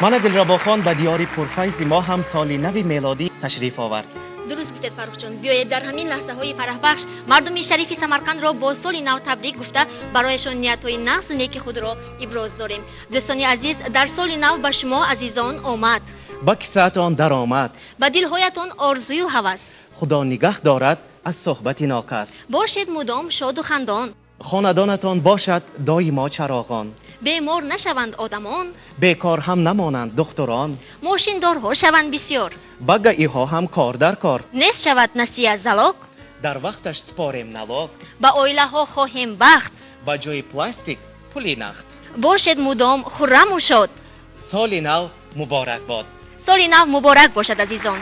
Мана Дилрабохон, ба диёри пурфайзи мо ҳам соли нави мелодӣ ташриф овард. Дуруст гуфтед, Фаррухҷон. Биёед, дар ҳамин лаҳзаҳои фараҳбахш мардуми шарифи Самарқандро бо соли нав табрик гуфта, барояшон ниятҳои нағзу неки худро иброз дорем. Дӯстони азиз, дар соли нав ба шумо азизон омад, ба кисаатон даромад, ба дилҳоятон орзую ҳавас. Худо нигаҳ дорад аз суҳбати нокас. Бошед мудом шоду хандон, хонадонатон бошад доимо чароғон, бемор нашаванд одамон, бекор ҳам намонанд духтурон, мошиндорҳо шаванд бисёр, ба ГАИ-ҳо ҳам кор дар кор, нест шавад насия залог, дар вақташ спорем налог, ба оилаҳо хоҳем бахт, ба ҷои пластик пули нақд. Бошед мудом хурраму шод. Соли нав муборак бод. Соли нав муборак бошад, азизон.